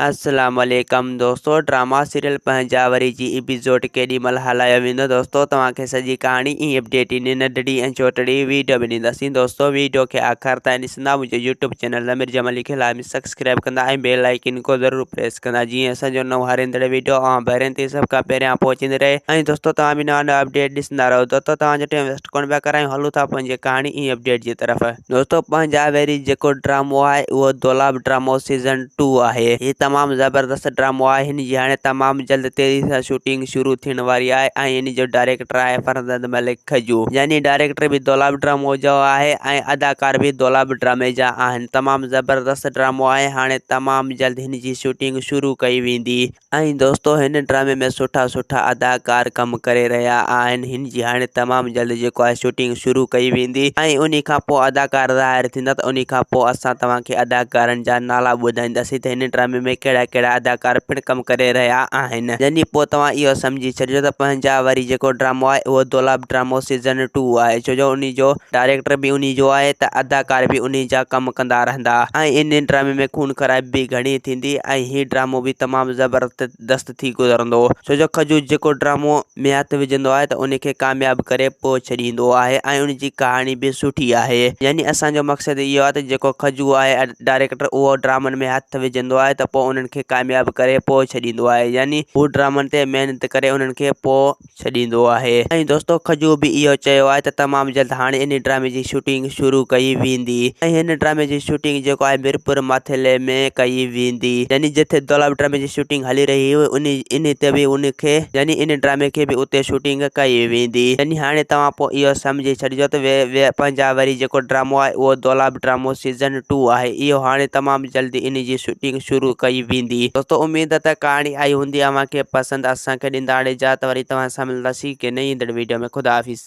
السلام عليڪم دوستو ڊراما سيريل پنهنجا وري جي ايپيسوڊ ڪيڏي مھل هلايو ويندو دوستو توهان کي سڄي ڪهاڻي ۽ اپڊيٽ ان ننڍڙي ۽ ڇوٽڙي ويڊيو ۾ ڏينداسين دوستو ويڊيو کي آخر تائين ڏسندا منهنجو يوٽيوب چينل ضمير جمالي کي لازمي سبسڪرائب ڪندا ۽ بيل آئيڪن کو ضرور پريس ڪندا جيئن اسان جو نئون هر ايندڙ ويڊيو اوهان ڀيرن تي سڀ کان پهريان پهچندي رهي ۽ دوستو توهان به نوان نوان اپڊيٽ ڏسندا رهو دوستو توهان جو ٽائيم ويسٽ ڪونه پيا ڪرايون هلون ٿا پنهنجي ڪهاڻي ۽ اپڊيٽ جي طرف. دوستو پنهنجا ويري جيڪو ڊرامو آهي اهو دولاب ڊرامو سيزن ٽو آهي هي تمام زبردست ڊرامو آهي هن جي هاڻي تمام جلد تيزي سان شوٽنگ شروع ٿيڻ واري آهي ۽ هن جو ڊائريڪٽر آهي فرزند ملڪ کجو يعني ڊائريڪٽر به دولاب ڊرامو جو آهي ۽ اداڪار به دولاب ڊرامي جا آهن تمام زبردست ڊرامو آهي هاڻي تمام جلد هن جي شوٽنگ شروع ڪئي ويندي. ۽ دوستو هن ڊرامي ۾ سٺا سٺا اداڪار ڪم ڪري رهيا آهن هن جي هاڻي تمام جلد جيڪو آهي شوٽنگ شروع ڪئي ويندي ۽ انهي کان پوء اداڪار ظاهر ٿيندا ته انهي کان پوء اسان توهان کي اداڪارن جا نالا ٻڌائينداسين ته هن ڊرامي ۾ ڪهڙا ڪهڙا اداڪار پڻ ڪم ڪري رهيا آهن يعني پوء توهان اهو سمجهي ڇڏجو ته پنهنجا وري جيڪو ڊرامو آهي اهو دولاب ڊرامو سيزن ٽو آهي ڇو جو انهي جو ڊائريڪٽر به انهي جو آهي ته اداڪار به انهي جا ڪم ڪندا رهندا ۽ انهي ڊرامي ۾ خون خرابي به گهڻي ٿيندي ۽ هي ڊرامو به تمام زبردست ٿي گذرندو ڇو جو کجو جيڪو ڊرامو ۾ هٿ وجهندو آهي ته انهي کي ڪامياب ڪري پوء ڇڏيندو آهي ۽ ان جي ڪهاڻي به سٺي آهي يعني اسان جو مقصد اهو آهي ته جيڪو کجو آهي ڊائريڪٽر اهو ڊرامن ۾ هٿ وجهندو آهي ته پوء انهن کي ڪامياب ڪري پوء ڇڏيندو آهي يعني هو ڊرامن تي محنت ڪري انهن کي پوء ڇڏيندو آهي ۽ دوستو کجو به اهو چيو آهي ته تمام جلد هاڻي انهي ڊرامي جي شوٽنگ شروع ڪئي ويندي ۽ هن ڊرامي جي شوٽنگ جيڪو آهي ميرپور ماٿيلي ۾ ڪئي ويندي يعني جتي دولاب ڊرامي جي شوٽنگ هلي رهي هئي انهي انهي تي به ان کي يعني ان ڊرامي کي به اتي شوٽنگ ڪئي ويندي يعني هاڻي توهان پوء اهو سمجهي ڇڏجو ته پنهنجا وري جيڪو ڊرامو آهي اهو دولاب ڊرامو سيزن ٽو آهي اهو هاڻي تمام جلد انهي جي شوٽنگ شروع ڪئي ويندي. دوستو اميد ته ڪهاڻي آئي هوندي اوهان کي پسند اسان کي ڏيندا اجازت وري توهان سان ملنداسين ڪنهن نئين ايندڙ ويڊيو ۾ خدا حافظ.